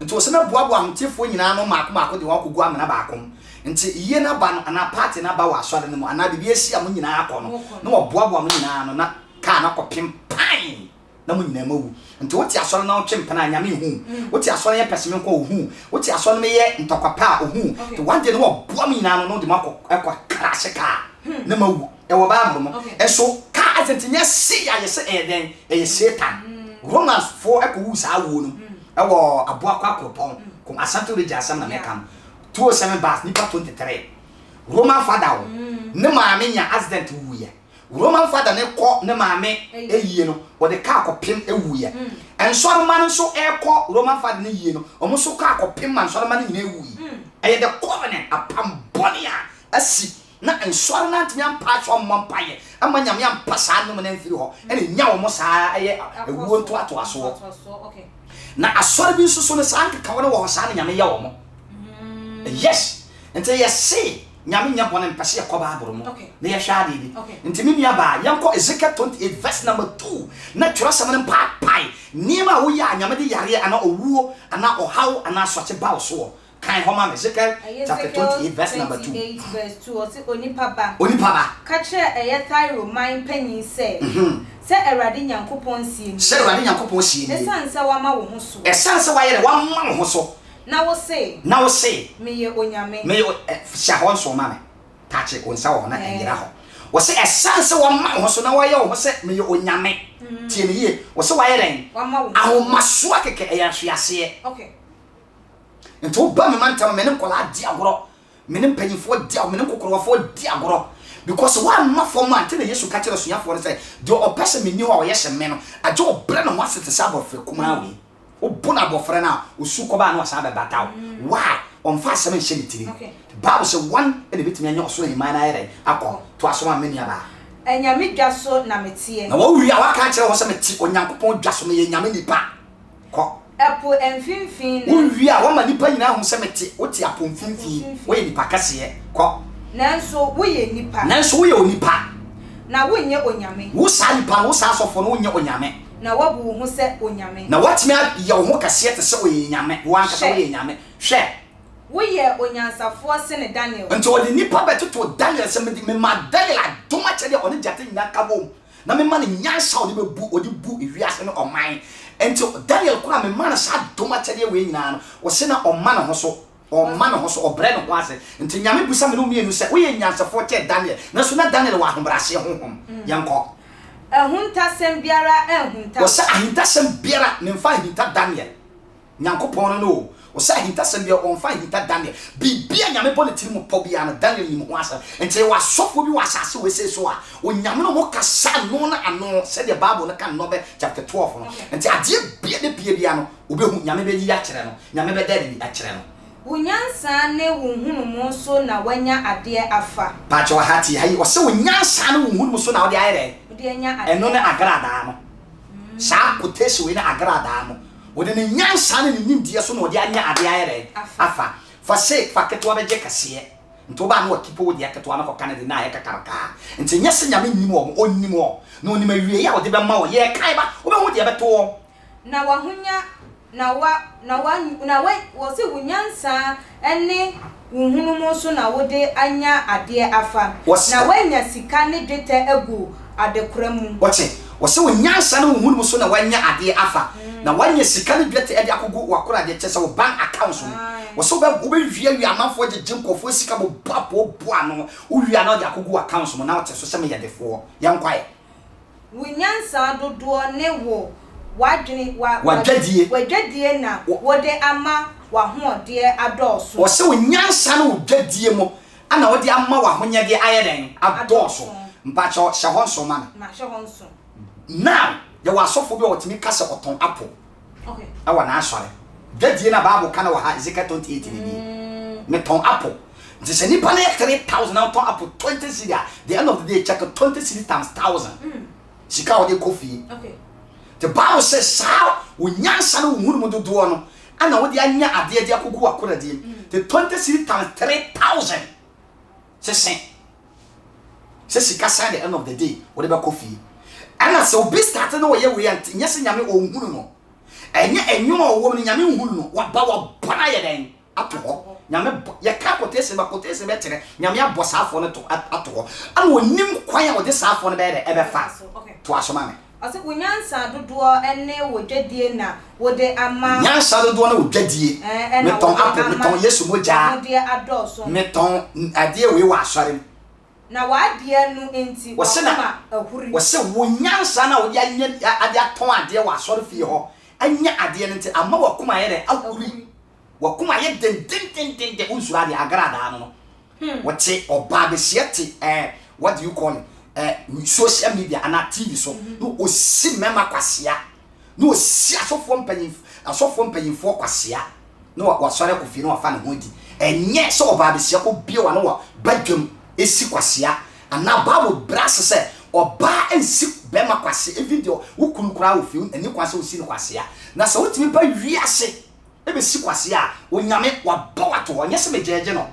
Nti ɔse mɛboaboa ahotefoɔ nyinaa ano mmaako mmaako de wɔn akɔgu amena baako mu. Nti yie no aba no anaa party no aba wɔ asɔre no mu anaa biribi asi a mo nyinaa akɔ no na wɔboaboa mo nyinaa ano na car no akɔpem pan na mo nyinaa moawu. Nti wote asɔre na wotwe mpena a Nyame nhu wo. Wote asɔre yɛ pɛsɛmenko a ɔhu wo. Wote asɔre no meyɛ ntɔkwa pɛ a ɔhu wo. Nti one day no wɔboa mo nyinaa ano na wɔde mo akɔ akɔ krahye car na moawu. Ɛwɔ Bible mu. Nso car accident nyɛ sei a yɛse ɛyɛ dɛn? Ɛyɛ Satan. Romans foɔ kɔwuu saa wuo no mu. Ɛwɔ Aboakwa kuropɔn kom Asante region asɛm na meka no 207 bus nipa 23 Roman father o ne maame nya accident wuyɛ Roman father ne kɔ ne maame eyie no wɔde car kɔpem ewuyɛ nsɔrema no nso ɛkɔ Roman father ne yie no wɔn nso car kɔpem ma nsɔrema no nyinaa ewui ɛyɛ the covenant apam bɔne a asi Na nsɔre no antumi ampa aso ammɔ mpaeɛ amma Nyame ampa saa nnome no amfiri hɔ, ɛna ɛnya wɔn saa ɛyɛ awuo ntoatoasoɔ. Na asɔre bi nso so no saa nkekawa no wɔ hɔ saa na Nyame yɛ wɔn. Yes, nti yɛse Nyame nyɛ bɔne mpɛ sɛ yɛkɔ Bible mu na yɛhwɛ adeɛ bi. Nti me nua baa yɛnkɔ Ezekiel 28 verse number 2 na twerɛsɛm no mpaapae nneɛma a woyɛ a Nyame de yareɛ anaa owuo anaa ɔhaw anaa asɔkye ba wo soɔ. Kan hɔ ma me, Ezekiel chapter 28 verse number 2. Ezekiel 28 verse 2, ɔse, Onipa ba, Onipa ba. ka kyerɛ ɛyɛ Tiro man panin sɛ, Sɛ Awurade Nyankopɔn seɛ nie. Sɛ Awurade Nyankopɔn seɛ nie. Ɛsiane sɛ woama wo ho soɔ. Ɛsiane sɛ woayɛ dɛ, woama wo ho so. Na wose. Na wose. Meyɛ onyame. Meyɛ o, ɛ, hyɛ hɔ nso ma me. Takye wo nsa wɔ hɔ na ɛnyera hɔ. Wɔse ɛsiane sɛ woama wo ho so na woayɛ wo ho sɛ meyɛ onyame. Tie me yie. Wɔse woayɛ dɛn? Woama wo ho so. Ahomasoɔ kɛkɛ, ɛyɛ ahweaseɛ. Okay. Nti woba me mantam a, me ne nkwadaa di agorɔ, me ne mpanyinfoɔ di agorɔ, me ne nkokorowafoɔ di agorɔ. Because woamma fam a, nti na Yesu ka kyerɛ asuafoɔ no sɛ, deɛ ɔpɛ sɛ menni hɔ a ɔyɛ sɛ me no, agye ɔbrɛ ne ho ase te sɛ abɔfra kumaa wei. Wobo no abɔfra no a, osu kɔba a na wasan abɛbata wo. Why? Ɔmfa asɛm nhyɛ ne tirim. Bible sɛ wɔn na ebetumi anya ɔsoro ahemman no ayɛ dɛn? Akɔ. Toa so ma me, me nuabaa. Anyame dwa so na meteɛ. Na wɔwie a, wɔaka akyerɛ wɔn sɛ mete Onyankopɔn dwa so, meyɛ Nyame nipa. Kɔ. Ɛpo mfimfini na. Wowie a, wɔma nnipa nyinaa hu sɛ mete, wote apo mfimfini, woyɛ nipa kɛseɛ. Kɔ. Nanso woyɛ nipa. Nanso woyɛ onipa. Na wonyɛ onyame. Wo saa nipa no, wo saa asɔfoɔ no, wonyɛ onyame. Na woabu wo ho sɛ onyame. Na woatumi ayɛ wo ho kɛseɛ te sɛ ɔyɛ nyame. Wo ankasa woyɛ nyame. Hwɛ! Woyɛ onyansafoɔ sene Daniel. Enti ɔde nnipa bɛtotoo Daniel sɛ, Mede memaa Daniel adom akyɛdeɛ a ɔne gyata nyinaa ka bom, na mema no nyansa a ɔde bɛbu, ɔde bu wiase ne ɔman. Enti Daniel koraa a memaa no saa adom akyɛdeɛ wei nyinaa no, ɔse na ɔmma ne ho so, ɔmma ne ho so, ɔbrɛ ne ho ase. Enti Nyame bisa me ne wo mmienu sɛ, Woyɛ nyansafoɔ kyɛn Daniel? Nanso na Daniel wɔ ahobrɛaseɛ honhom. Yɛnkɔ. Ahuntasɛm biara anhunta wo. Ɔse ahintasɛm biara memfa anhinta Daniel. Nyankopɔn no no o. Ɔsɛ ahintasɛm biara ɔmfa nhinta Daniel. Biribi a Nyame bɔ ne tiri mu pɔ biara no Daniel nim ho asɛm. Nti yɛwɔ asɔfoɔ bi wɔ asase wesei so a Onyame ne wɔn kasa ano ne ano sɛdeɛ Bible no ka no Nɔbɛ chapter 12 no. Nti adeɛ bia ne pie biara no ɔbɛhu, Nyame bɛyi akyerɛ no, Nyame bɛda adi akyerɛ no. Wo nyansa ne wo nhunumu so na woanya adeɛ afa. Pakyɛw ha tie ha yi, ɔsɛ wo nyansa ne wo nhunumu so na wode ayɛ dɛn? Wode anya adeɛ. Ɛno ne agradaa no. Saa quotation wei ne agradaa no. Ɔde ne nyansa ne ne nimdeɛ so na ɔde anya adeɛ ayɛ dɛn? Afa. Fa sei, fa ketewa bɛgye kɛseɛ. Nti wobaa na wakipo wo deɛ ketewa no kɔka ne de na ayɛ kakarkaa. Nti nyɛ sɛ Nyame nnim wɔn, Ɔnim wɔn. Na Ɔnim awieɛ a Ɔde bɛma wɔn. Yɛrekae ba, wobɛhu deɛ ɛbɛto wɔn. Na w'ahonya, na wa, na wa, na wa, wɔse wo nyansa ne wo nhunumu so na wode anya adeɛ afa, Wɔse. na woanya sika ne dwetɛ agu adekora mu. Wɔte? Wɔse wo nyansa ne wo nhunumu so na woanya adeɛ afa, na woanya sika ne dwetɛ de akɔgu w'akoradeɛ, kyerɛ sɛ wo bank accounts mu. Wɔse wobɛ, wobɛwiawia amanfoɔ agyegye nkurɔfoɔ sika bobɔ apoo ano, wowie a na wode akɔgu w'accounts mu na wote so sɛ meyɛ defoɔ. Yɛnkɔ ɛ. Wo nyansa dodoɔ ne wo w'adwene, wa, W'adwadie. w'adwadie na wode ama w'ahoɔdeɛ adɔɔso. Ɔse wo nyansa ne wo dwadie mu na wode ama w'ahonyadeɛ ayɛ dɛn? Adɔɔso. Mpakyɛw, hyɛ hɔ nso ma me. Mahyɛ hɔ nso. Now, yɛwɔ asɔfoɔ bi a wɔtumi ka sɛ ɔtɔn apple wɔ n'asɔre. Dwadie no a Bible ka no wɔ ha, Ezekiel 28 no nie. Metɔn apple. Nti sɛ nipa no yɛ 3000 na wotɔn apple 20 cedi a, the end of the day check 20 cedi times 1000. Sika a wɔde kɔ fie. The Bible sɛ saa wo nyansa ne wo nhunumu dodoɔ no ana wode anya adeɛ de akɔgu w'akoradeɛ mu. The 20 cedi times 3000 sese sɛ sika san the end of the day wode bɛkɔ fie. Ɛna sɛ obi start na ɔyɛ wei a nyɛ sɛ Nyame ɔnhunu no. Ɛnyɛ ɛnwom a ɔwɔ mu no Nyame nhunu no. Waba wabɔ no ayɛ dɛn? Ato hɔ. Nyame bɔ, yɛka quotation ba quotation bɛkyerɛ Nyame abɔ saa afoɔ no to ato hɔ. Ɛna ɔnim kwan a ɔde saa afoɔ no bɛyɛ dɛ ɛbɛfa. Toa so ma me. Ɔse wo nyansa dodoɔ ne wo dwadie na wode ama. Nyansa dodoɔ ne wo dwadie. Ɛɛ na Metɔn wode apple, ama metɔn Yesu mogyaa. w'ahodeɛ adɔɔso. Metɔn adeɛ wei wɔ asɔre mu. Na w'adeɛ no nti Wɔse na, w'akoma ahuri. wɔse wo nyansa no a wode anya, ade atɔn adeɛ wɔ asɔre fie hɔ anya adeɛ no nti ama w'akoma ayɛ dɛn? Ahuri. W'akoma ayɛ dendendendenden, wonsuro adeɛ, agradaa no no. Wɔte ɔbaa besia te eh, what do you call it, eh, social media anaa TV so, na ɔsi mmarima kwasea, na ɔsi asɔfoɔ mpanyin, asɔfoɔ mpanyinfoɔ kwasea, na wasɔre akɔ fie na wafa ne ho adi. Ɛnyɛ sɛ ɔbaa besia kɔ bie wano wɔ badwam esi kwasea, anaa Bible brɛ ase sɛ ɔbaa nsi bɛrima kwasea, even deɛ wo kunu koraa wɔ fie, ɛni kwan sɛ wosi no kwasea. Na sɛ wotumi ba wiase bɛsi kwasea a, Onyame wabɔ wo ato hɔ, nyɛ sɛ megyɛɛgye no,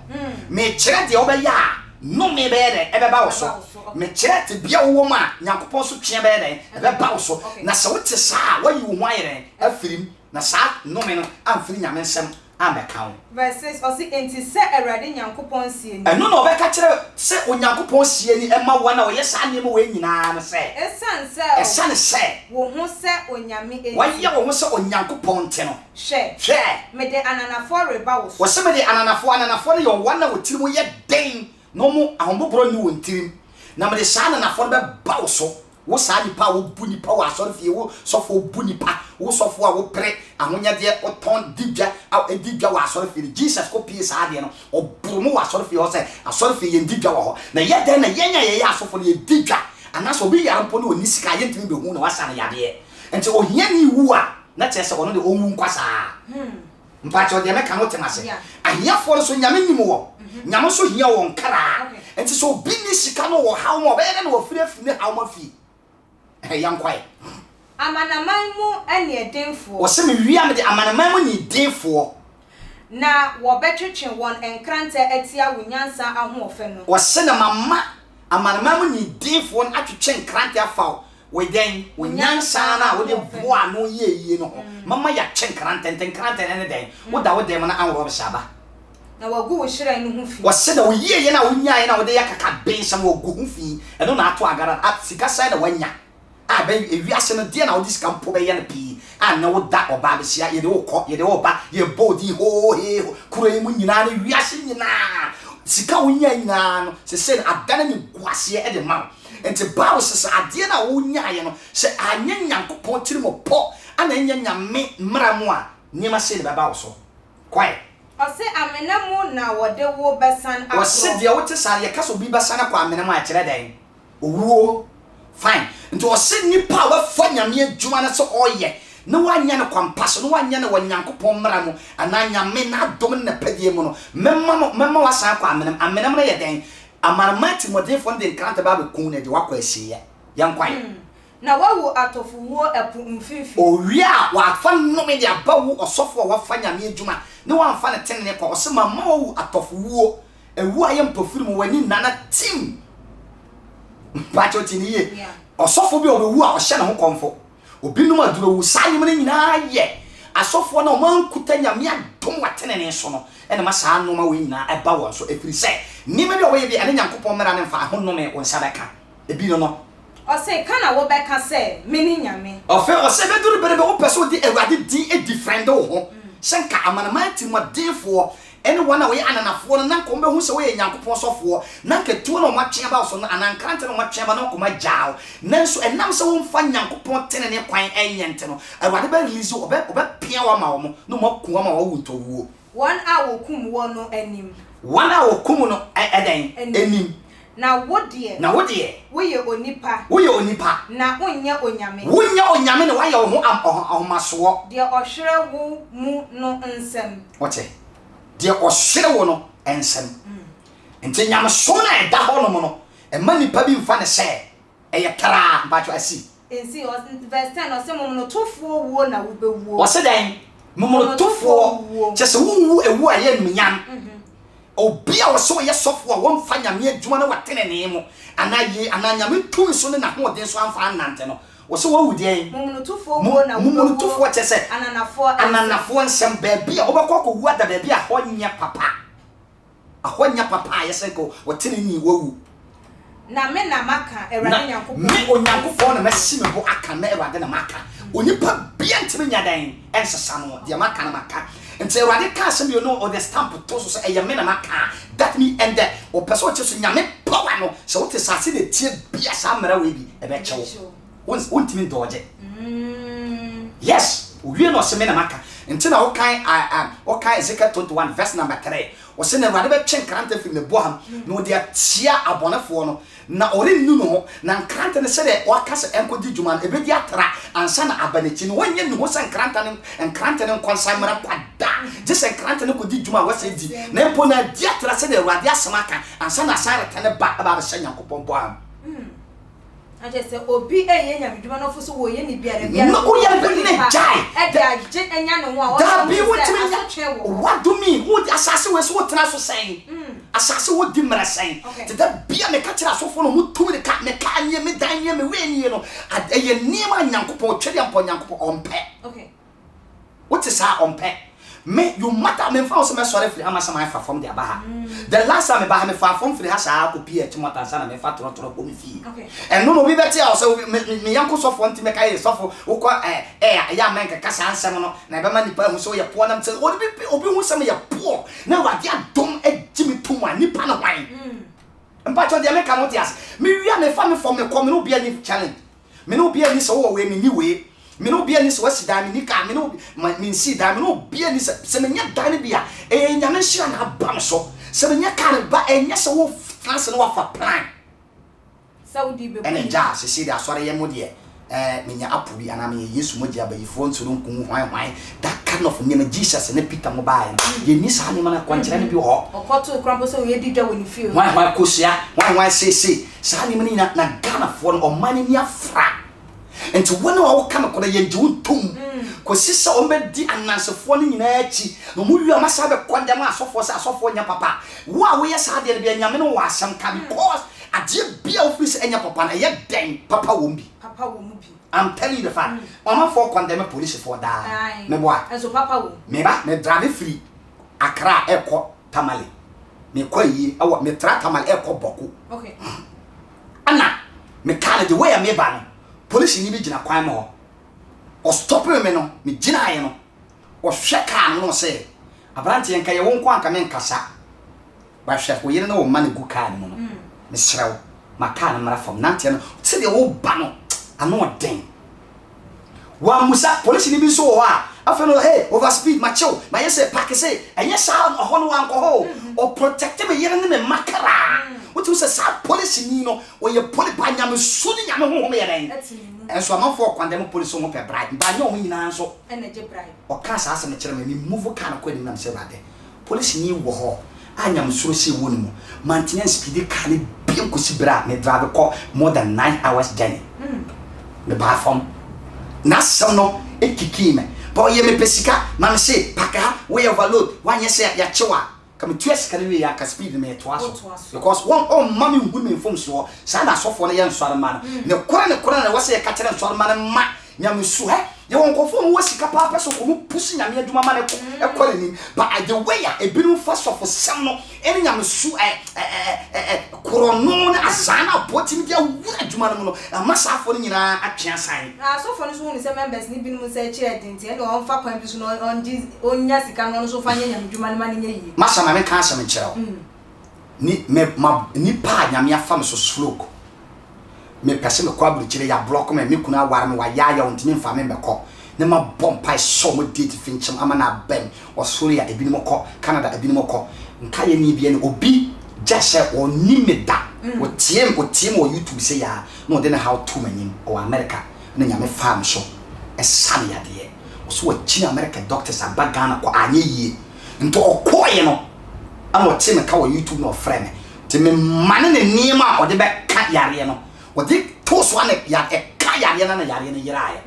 mekyerɛ deɛ wobɛyɛ a nnome bɛyɛ dɛn? Ɛbɛba wo so, mekyerɛ tebea a wowɔ mu a Nyankopɔn so tweɛ bɛyɛ dɛn? Ɛbɛba wo so, na sɛ wote saa a, woayi wo ho ayɛ dɛn? Afiri mu, na saa nnome no amfiri Nyame nsam ammɛka wo. Verse 6, ɔse, Enti sɛ Awurade Nyankopɔn seɛ nie. Ɛno na ɔbɛka kyerɛ sɛ Onyankopɔn seɛ ni ɛma wɔn a wɔyɛ saa nneɛma wei nyinaa no sɛ. Esiane sɛ. Esiane sɛ. Wo ho sɛ onyame nti. Wɔayɛ wo ho sɛ Onyankopɔn nti no. Hwɛ. Hwɛ. Mede ananafoɔ reba wo so. Wɔse mede ananafoɔ, ananafoɔ no yɛ wɔn a wɔn tirim yɛ den na wɔn ahoboborɔ nni wɔn tirim, na mede saa ananafoɔ no bɛba wo so. Wo saa nipa a wobu nipa wɔ asɔrefie, wo sɔfo obu nipa, wo sɔfo a wopere ahonyadeɛ, wotɔn, di dwa, a di dwa wɔ asɔrefie no, Jesus kɔ pie saa adeɛ no, ɔboro mo wɔ asɔrefie hɔ sɛ, asɔrefie yɛn di dwa wɔ hɔ. Na ɛyɛ dɛn na yɛn a yɛyɛ asɔfo no yɛdi dwa, anaasɛ obi yare mpo na ɔnni sika a yɛntumi bɛhu na wasa no yadeɛ. Nti ohiani wu a. na kyerɛ sɛ ɔno deɛ ɔnwu nkwa saa. Mpakyɛw deɛ mɛka no wote mase? Ahiafoɔ no so Nyame nim wɔ, Nyame nso hia wɔn kraa. Nti sɛ obi nni sika na ɔwɔ haw mu a ɔbɛyɛ dɛn na wafiri afiri ne haw mu afie? Ɛhɛ yɛnkɔ ɛ. Amanaman mu aniɛdenfoɔ. Ɔse mewie a mede amanaman mu aniɛdenfoɔ. Na wɔbɛtwetwe wɔn nkrantɛ atia wo nyansa ahoɔfɛ no. Ɔse na mama amanaman mu aniɛdenfoɔ no atwetwe nkrantɛ afa wo wo dɛn? Wo nyansa no a wode boa ano yɛɛ yie no ho. Mama yɛatwe nkrantɛ, nti nkrantɛ no ne dɛn? Woda wo dan mu na anworɔbs aba. Na wɔagu wo hyerɛn no ho fi. Ɔse na wo yieyɛ no a wonyaeɛ no a wode yɛ akakabensɛm wɔagu ho fi, ɛno na ato agara, a sika sɛn na woanya a ɛbɛ ewiase no deɛ na wode sika mpo bɛyɛ no pii a nnɛ woda ɔbaa besia yɛde wo kɔ yɛde wo ba yɛbɔ wo din hoo hee ho kuro yi mu nyinaa ne wiase nyinaa sika a wonyae nyinaa no sesei no adane animguaseɛ de ma wo nti Bible se sɛ adeɛ no a wonyaeɛ no sɛ anyɛ Nyankopɔn tirimɔpɔ ana ɛnyɛ Nyame mmara mu a nneɛma sei na ɛbɛba wo so. Kwae. Ɔse amena mu na wɔde wo bɛsan akorɔ. Ɔse deɛ wote saa no yɛka sɛ obi bɛsan akɔ amena mu a ɛkyerɛ dɛn? Owuo. Fine. Nti ɔse nipa a wafa Nyame adwuma no sɛ ɔyɛ na wanyɛ no kwampa so na wanyɛ no wɔ Nyankopɔn mmara mu anaa Nyame n'adom ne n'apɛdeɛ mu no mɛma no mɛma wasan akɔ amena mu. Amena mu no yɛ dɛn? Amanaman atirimuɔdenfoɔ no de nkrantɛ ba abɛku wo na ɛde wo akɔ asieɛ. Yɛnkwae. Na wawu atɔfowuo ɛpo mfimfini. Owie a, wafa nnome de aba wo ɔsɔfo a wafa Nyame adwuma ne wamfa no tenene kwa. Ɔse mama wawu atɔfowuo, awu a ɛyɛ mpofirim, w'ani nna na tim. Mpakyɛw tie no yie. Ɔsɔfo bi a ɔbɛwu a ɔhyɛ ne ho kɔmfo. Obi nom aduro wu. Saa nneɛma no nyinaa yɛ asɔfoɔ no a wɔankuta Nyame adom wɔ tenene so no na ɛma saa nnoɔma wei nyinaa ɛba wɔn so. Ɛfiri sɛ nneɛma bi a wɔyɛ bi a ɛne Nyankopɔn mmara no mfa, ɛho nnome wo nsa bɛka. Ebi no no. Ɔse, Ka na wobɛka sɛ, Mene Nyame. Ɔfei ɔse, Ɛbɛduru bere bi wopɛ sɛ wode Awurade din di frɛnde wo ho, sɛ nka amanaman atirimuɔdenfoɔ ne wɔn a wɔyɛ ananafoɔ no, na anka wɔbɛhu sɛ woyɛ Nyankopɔn sɔfoɔ, na anka tuo na wɔatwe aba wo so no, anaa nkrante na wɔatwe aba na wɔakɔma agyaa wo. Nanso ɛnam sɛ womfa Nyankopɔn tenenee kwan nyɛ nti no, Awurade bɛ release wo, ɔbɛ, ɔbɛpia wo ama wɔn, na wɔaku wo ama woawu ntɔwuo. Wɔn a wɔkum woɔ no anim. Wɔn a wɔkum no dɛn? Anim. Na wo deɛ. Na wo deɛ. Woyɛ onipa. Woyɛ onipa. Na wonyɛ onyame. Wonyɛ onyame na woayɛ wo ho ahomasoɔ. Deɛ ɔhwere wo mu no nsam. Wote? Deɛ ɔhwere wo no nsam. Nti nyamesom no a ɛda hɔnom no, mma nnipa bi mfa no sɛ Ɛyɛ traa mpakyɛw asi. Nsi ɔs verse ten ɔse momonotofoɔ wuo na wobɛwuo. Ɔse dɛn? Momonotofoɔ wuo. Kyerɛ sɛ wonwu ɛwu a ɛyɛ animuonyam. Obi a ɔse ɔyɛ sɔfoɔ a wɔmfa Nyame adwuma ne w'atenenee mu anaa yei anaa Nyame tumi so ne n'ahoɔden so amfa annante no, ɔse wawu deɛn? Momonotofoɔ wuo na wobɛwuo. Momonotofoɔ kyerɛ sɛ ananafoɔ nsam. Ananafoɔ nsam, baabi a wobɛkɔ akɔwu ada baabi a hɔ nyɛ papa. Ɛhɔ nyɛ papa a yɛsɛ nka ɔteneneeni wawu. Na me na maka, Awurade Nyankopɔn. Na me Onyankopɔn na masi me bo aka, me Awurade na maka. Onipa biara ntumi nyɛ dɛn nsesa no, deɛ maka no maka. Nti Awurade ka asɛm bio no ɔde stamp to so sɛ ɛyɛ me na maka a, that mean ɛndɛ ɔpɛ sɛ ɔkyerɛ sɛ Nyame power no, sɛ wote saase na ɛtie bia saa mmara wei bi ɛbɛkyɛ wo. Wontumi ndɔɔgye. Yes, owie na ɔse me na maka. Nti na wokan wokan Ezekiel 21 verse number 3. Ɔse na Awurade bɛtwe nkrantɛ afiri ne boha mu na ɔde atia abɔnefoɔ no, na ɔrennu ne ho, na nkrantɛ no sɛdeɛ waka sɛ ɛnkɔdi dwuma no, ɛbɛdi atra ansa na aba n'akyi, na ɔnyɛ ne ho sɛ nkrantɛ no nkrantɛ no nkɔnsa mmra kwa da, gye sɛ nkrantɛ no kɔdi dwuma a wɔsɛ di, na mpo na adi atra sɛdeɛ Awurade asɛm aka ansa na asan retane ba aba abɛhyɛ Nyankopɔn boha mu. Na kyerɛ sɛ obi reyɛ nyamedwuma no ɔfo so wɔyɛ ne biara biara Na woyɛ no bɛ ne gyae. Ɛde agye anya ne ho a ɔno Dabi ɔhu sɛ wontumi nya asotwe wɔ hɔ. What do mean? Wo asase wei so wotena so sɛn? Asase wodi mmerɛ sɛn? Okay. Te da bia meka kyerɛ asɔfoɔ no ɔmo tumi de ka me car nie me dan nie me wei nie no ad ɛyɛ nneɛma a Nyankopɔn Twedeampɔ Nyankopɔn ɔmpɛ. Okay. Wote saa ɔmpɛ. Me you matter memfa ho sɛ mɛsɔre afiri ha masa mafa fam de aba ha. The last time meba ha mefaa fam firi ha saa kɔpie Achimota ansa na mefa trɔtrɔ kɔ me fie. Ɛno na obi bɛte a ɔsɛ obi me me me yɔnko sɔfoɔ nti mɛka yɛ sɔfo wokɔ ɛ ɛ a ɛyɛ a mɛnkeka saa nsɛm no na ɛbɛma nipa ahu sɛ woyɛ poor nam sɛ obi obi hu sɛ meyɛ poor na Awurade adom agye me tom a nipa ne hwan? Mpakyɛw deɛ meka no wote ase? Mewie a mefa me fam mekɔ me ne obi ani challenge. Me ne obiara nni sɛ wowɔ wei, menni wei. Me ne obiara nni sɛ woasi dan, menni kaa. Me ne obi, ma, mensii dan. Me ne obiara nni sɛ, sɛ menya dan no bi a, ɛyɛ Nyame nhyira na aba me so. Sɛ menya kaa no ba, ɛnyɛ sɛ wotena ase na woafa plan. Sɛ wode bɛbu Ɛna nipa. gyaa, seesei deɛ asɔre yɛ mo deɛ. Eh, menya apple bi anaa meyɛ Yesu mogya abayifoɔ nsoro nku hwan hwan that kind of nneɛma Jesus ne Peter mo baeɛ no yɛnni saa nneɛma no akwankyerɛ no bi wɔ hɔ. Ɔkɔtoo kora mpo sɛ ɔyɛ di dwa wɔ ne fie. Hwan hwan kosua hwan hwan seesei saa nneɛma no nyinaa na Ghanafoɔ no ɔman no ani afra nti wɔn a wɔka no korɛ yɛngye wo ntom kɔsi sɛ wɔbɛdi anansefoɔ no nyinaa akyi na wɔn wie a wɔn asan bɛkɔ ndɛm asɔfoɔ sɛ asɔfoɔ nyɛ papa wo a woyɛ saa adeɛ no bia Nyame no wɔ asɛm ka because Adeɛ bia a wofiri sɛ ɛnyɛ papa no ɛyɛ dɛn papa wɔ mu bi. Papa wɔ mu bi. I'm telling you the fact. Ɔmanfoɔ condemn polisifoɔ daa. Aye. Meboa. Nso papa wɔ mu. Meba me drive firi Accra ɛkɔ Tamale. Mekɔ ayie ɛwɔ metra Tamale ɛkɔ Bawku. Okay. Ɛna me car no the way a meba no polisini bi gyina kwan mu hɔ. Ɔstɔpee me no me gyinaeɛ no ɔhwɛ car no na ɔsɛ abranteɛ nka yɛ wo nko anka menkasa. Ba hwɛ, wo yere ne wo mma na egu kaa no mu no. Mesrɛ wo, ma kaa no mmra fam. Nanteɛ no, sɛdeɛ woreba no, ano ɔden. Wammisa. Polisini bi nso wɔ hɔ a, afei no, hey, over speed, makye wo, mayɛ sei, parke sei. Ɛnyɛ saa, ɛhɔ no wankɔ hɔ o. Ɔprotɛkte me yere ne me mma kra. Wotumi sɛ saa polisini no, ɔyɛ poli, ba nyamesu ne nyame honhom yɛ dɛn? Nso amanfoɔ ɔkwan dɛm polisi ho pɛ bribe. Ba nyɛ wɔn nyinaa nso. Ɔkaa saa asɛm no kyerɛ me, me move kaa no kɔ anim na mesɛ, Awurade, Polisini wɔ hɔ a nyamesuro sei wɔ ne mu. Mantumi anspeedi car no biom kɔsi berɛ a me drive kɔ more than 9 hours journey. Mebaa fam. N'asɛm no kikii me. But ɔyɛ mepɛ sika ma me se park ha, woyɛ overload, woanyɛ sɛ yɛakye wo a, ka metua sika no wie a nka speed no metoa so. Because wɔn ɔmma me nhu me mfomsoɔ. Saa na asɔfoɔ no yɛ nsɔremma no. Nokorɛ nokorɛ na ɛwɔ sɛ yɛka kyerɛ nsɔremma no ma Nyamesu hɛ, yɛwɔ nkorɔfoɔ a wɔwɔ sika paa pɛ sɛ wɔn pusi Nyame adwuma ma no kɔ ɛkɔ n'anim but I the way a ebinom fa sɔfosɛm no ɛne Nyamesu ɛ ɛ ɛ ɛ korɔno ne azaa no aboɔ tumi de awura adwuma no mu no ɛma saa afoɔ no nyinaa atwe asan. Na asɔfoɔ no nso hunu sɛ members no binom nsa akyi yɛ den nti ɛnneɛ ɔmfa kwan bi so na ɔngye ɔnya sika no ɔno nso mfa nyɛ Nyame dwuma no ma no nyɛ yie. Masa ma menka asɛm nkyerɛ wo, ni me ma nipa a Nyame afa me so stroke Mepɛ sɛ mekɔ aburokyire, yɛablɔk me, me kunu aware me, wayɛ ayɛ, ɔntumi mfa me mbɛkɔ. Ne mabɔ mpae sɛ ɔmo date finkyim ama no abam. Australia, ebinom kɔ, Canada, ebinom kɔ. Nkaeɛ ni bia ni, obi gya sɛ ɔnnim me da, ɔtie ɔtie me wɔ YouTube sei ara na ɔde ne haw too m'anim, ɔwɔ America, ɛna Nyame faa me so sa no yadeɛ. Ɔse wakyini America doctors aba Ghana kɔ anyɛ yie. Nti ɔkɔɔeɛ no ɛna ɔtee me ka wɔ YouTube na ɔfrɛɛ me. Nti me mane ne nneɛma a ɔde bɛka yareɛ no, ɔde too so a na ya ɛka yareɛ no na yareɛ no yeraeɛ.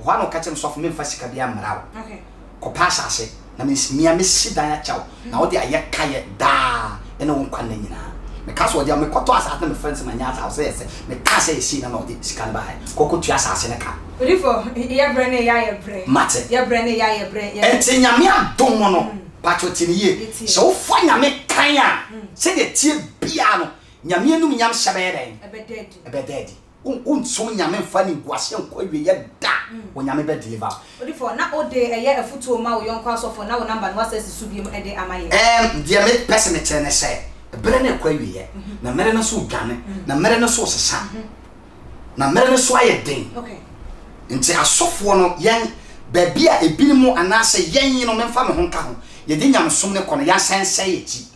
Ɛhɔ ara na ɔka kyerɛ me sɔfo memfa sika biara mmra wo. Kɔpɛ asase na me mia mesi dan akyɛ wo na wode ayɛ kayɛ daa ɛne wo nkwa nna nyinaa. Meka sɛ ɔde a mekɔtɔ asase na mefrɛ no sɛ manya asase ɔsɛ yɛsɛ meka sɛ yɛsei na na ɔde sika no baeɛ kɔkɔtua asase no ka. Odifo, yɛbrɛ ne yɛ ayɛ brɛ. Mate. Yɛbrɛ ne yɛ ayɛ brɛ. Nti Nyame adom no. Pakyɛw tie me yie, sɛ wofa Nyame kan a, sɛdeɛ ɛteɛ biara no, Nyame anumnyam hyɛ bɛyɛ dɛn? Ɛbɛda adi. Wonsom Nyame mfa animguaseɛ nkɔ awieɛ da, Onyame bɛ deliver wo. Odifoɔ, na wode ɛyɛ afutuo ma wo yɔnko asɔfoɔ na wo number no woasan asi so biom de ama yɛn. Ɛɛm, deɛ me pɛ sɛ me kyerɛ ne sɛ, berɛ no rekɔ awieɛ, na mmerɛ no nso redwane, na mmerɛ no nso resesa. Na mmere no so ayɛ den. Nti asɔfoɔ no, yɛn, baabi a ebinom anaasɛ yɛn no, memfa me ho nka ho, yɛde nyamesom no kɔ no, yɛasan nsɛe akyi.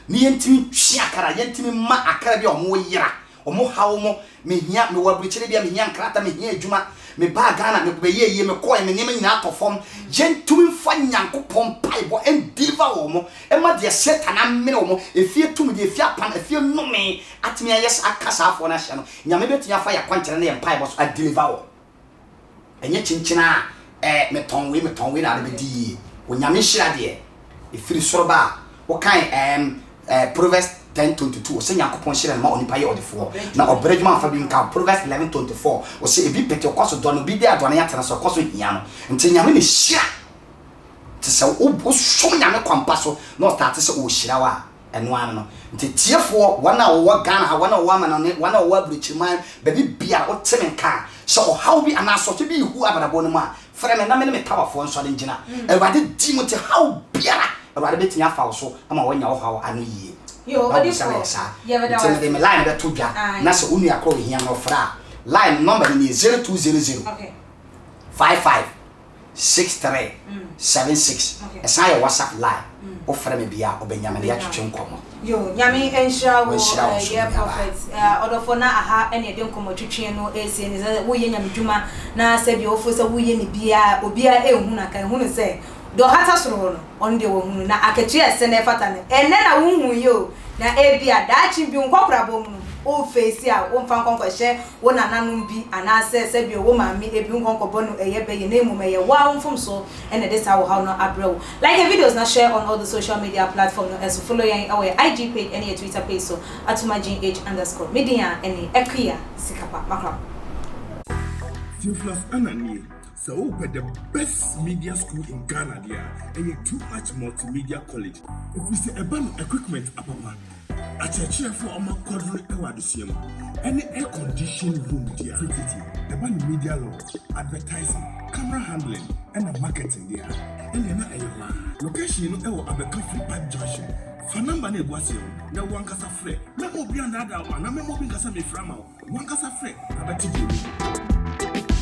Ne yɛntumi ntwe akra, yɛntumi mma akra bi a wɔyera, wɔhaw wɔn, mehia, mewɔ aburokyire bi a mehia nkrata, mehia adwuma, mebaa Ghana, mebɛyɛɛ yie, mekɔɔɛ, me nneɛma nyinaa atɔ fam. Yɛntumi mfa Nyankopɔn mpaebɔ ndeliver wɔn, mma deɛ Satan amene wɔn, efie tumidi, efie apam, efie nnome, atumi ayɛ saa aka saa afoɔ no ahyɛ no, Nyame bɛtumi afa yɛn akwankyerɛ ne yɛn mpaebɔ so a deliver wɔn. Ɛnyɛ kyenkyen a eh, metɔn wei, metɔn wei na ade bɛdi yie. Onyame nhyira deɛ, ɛfiri soro ba a, wokan ehm, eh, Proverbs 10:22, ɔsɛ Nyankopɔn hyira no ma onipa yɛ ɔdefoɔ, na ɔbrɛ adwuma mfa bi nka ho. Proverbs 11:24, ɔsɛ ebi pete ɔkɔ so dɔ no, obi de aduane atena so, ɔkɔ so hia no. Nti Nyame na ɛhyira. Nti sɛ wosom Nyame kwampa so na ɔstarte sɛ ɔrehyira wo a, Ɛno ara no. Nti tiefoɔ, wɔn a wɔwɔ Ghana ha, wɔn a wɔwɔ amanɔne, wɔn a wɔwɔ aburokyiman, baabi biara wote me nka a, sɛ ɔhaw bi anaa asɔhwɛ bi rehu abrabɔ no mu a, frɛ me na me ne me tawafoɔ nsɔre ngyina. Awurade di mu nti haw biara, Awurade bɛtumi afa wo so ama woanya wo haw ano yie. Yoo, Bible sɛ odifoɔ, meyɛ saa. yɛbɛda Nti wo mede ase. me line bɛto dwa, Ae. na sɛ wo nua korɔ ɔhia no ɔfrɛ a, line no number no nie, 0200 Okay. 55 63 76 ɛsan yɛ whatsapp line wofrɛ me bia wobɛnya me na yɛatwetwe nkɔmmɔ. Yo, Nyame nhyira wo Wɔnhyira wo nso, yɛ me nuabaa. Prophet. Ɔdɔfoɔ na aha ɛne ɛde nkɔmmɔ twetwe no ɛresie ne sɛ woyɛ Nyame dwuma na sɛ deɛ wofo sɛ woyɛ ne biara obiara ɛnhunu anka ɛhunu sɛ deɛ ɔhata soro hɔ no ɔno deɛ wahunu na akatua ɛsɛ na ɛfata no ɛnnɛ na wonhu yi o, na ebia daakye bi wo nkɔkorabɔ mu no wofeesi a womfa nkɔnkɔhyɛ wo nananom bi anaasɛ sɛdeɛ wo maame ebi nkɔnkɔbɔ no ɛyɛ bɛyɛ, na mmom ɛyɛ wo ara wo mfomsoɔ ɛna ɛde saa ɔhaw no abrɛ wo. Like yɛ videos na share on all the social media platform no ɛso. Follow yɛn ɛwɔ yɛ IG page ɛne yɛ Twitter page so atumagh_. Me din a ɛne Akua Sikapa. Makra. Theophilus Annan nie. Sɛ wopɛ the best media school in Ghana deɛ a, ɛyɛ Too Much Multimedia College. Ɛfiri sɛ ɛba no equipment apapa, akyerɛkyerɛfoɔ a wɔn akwaduro wɔ adesua mu, ɛne air condition room deɛ a, tititi ɛba no media law, advertising, camera handling ɛna marketing deɛ a, ɛnneɛ na ɛyɛ hɔ a. Location no ɛwɔ Abɛka Free Pipe Junction. Fa number no egu aseɛ hɔ na wo ankasa frɛ. Mɛma obi annaadaa wo anaa mɛma obi nkasa mefrɛ ama wo. Wo ankasa frɛ na bɛte deɛ ɛwɔ mu.